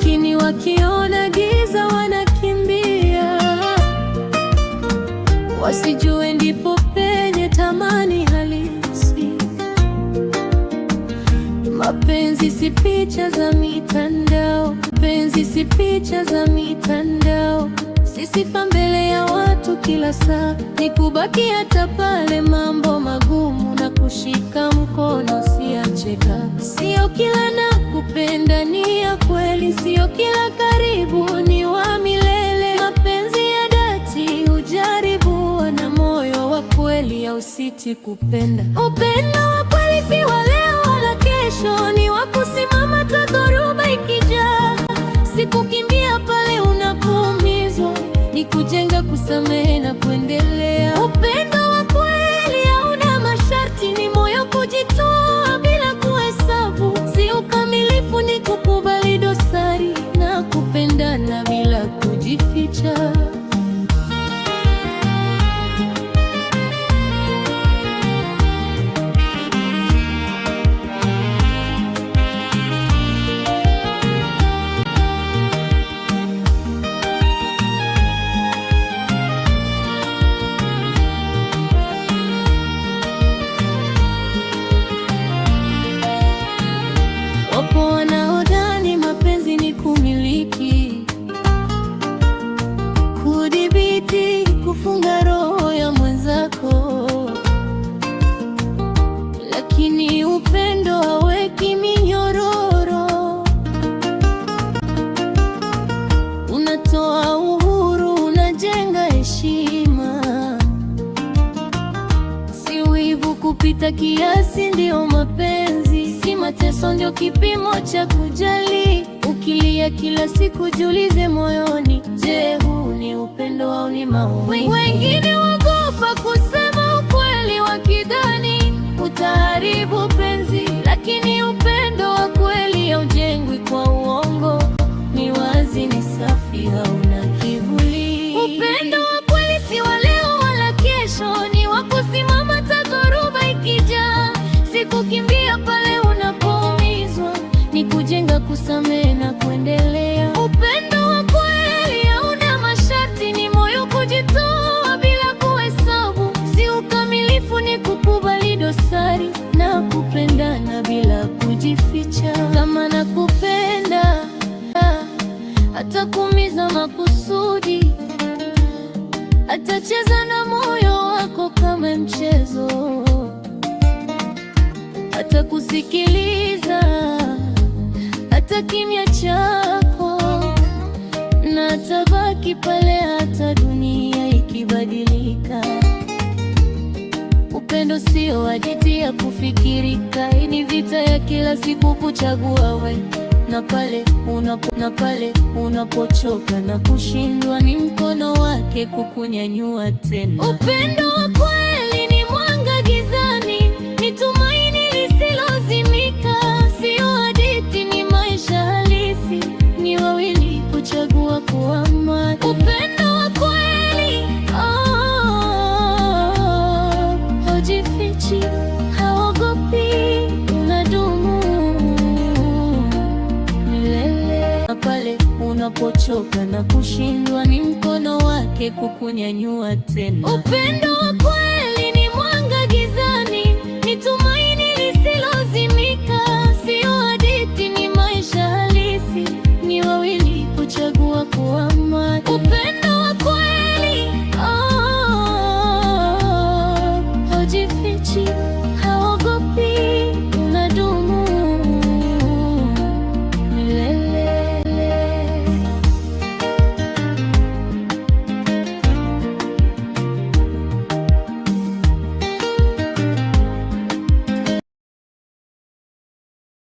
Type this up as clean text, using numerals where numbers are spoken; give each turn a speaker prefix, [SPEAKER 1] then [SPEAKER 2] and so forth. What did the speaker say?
[SPEAKER 1] Lakini wakiona giza wanakimbia, wasijue ndipo penye thamani halisi. Mapenzi si picha za mitandao, penzi si picha za mitandao, si sifa mbele ya watu kila saa, ni kubaki hata pale mambo magumu na kushika mkono siacheka. Sio kila nakupenda ni ya kweli, sio kila karibu ni wa milele. Mapenzi ya dhati hujaribiwa na moyo wa kweli hausiti kupenda. Upendo wa kweli si wa leo wala kesho, ni wa kusimama hata dhoruba ikija. Si kukimbia pale unapoumizwa, ni kujenga, kusamehe na kuendelea. Upendo wa kweli hauna masharti, ni moyo kujitoa bila kuhesabu. Si ukamilifu, ni kukubali dosari na kupendana bila kujificha. Wapo wanaodhani mapenzi ni kumiliki, kudhibiti, kufunga roho ya mwenzako, lakini upendo hauweki minyororo. Unatoa uhuru, unajenga heshima. Si wivu kupita kiasi ndio mapenzi, si mateso ndio kipimo cha kujali. Ukilia kila siku, jiulize moyoni, je, huu ni upendo au ni maumivu? Wengine waogopa kusema ukweli, wakidhani utaharibu penzi, lakini upendo wa kweli haujengwi kwa uongo. Ni wazi, ni safi, hauna kivuli. Upendo wa kweli si wa leo wala kesho, ni wa kusimama hata dhoruba ikija. Si kukimbia pale unapoumizwa, ni kujenga, kusamehe na kuendelea. Upendo wa kweli hauna masharti, ni moyo kujitoa bila kuhesabu. Si ukamilifu, ni kukubali dosari na kupendana bila kujificha. Kama nakupenda hatakuumiza makusudi, atacheza na moyo wako kama mchezo, atakusikiliza hata kimya chako, na atabaki pale hata dunia ikibadilika. Upendo sio hadithi ya kufikirika, ni vita ya kila siku kuchagua we na pale unapochoka na kushindwa, ni mkono wake kukunyanyua tena. Upendo wa kweli ni mwanga gizani, ni tumaini lisilozimika, sio hadithi, ni maisha halisi, ni wawili kuchagua kuwa amani. Upendo wa kweli, oh, haujifichi, haogopi, unadumu milele. Na pale unapochoka na kushindwa, ni mkono wake kukunyanyua tena. Upendo wa kweli ni mwanga gizani, ni tumaini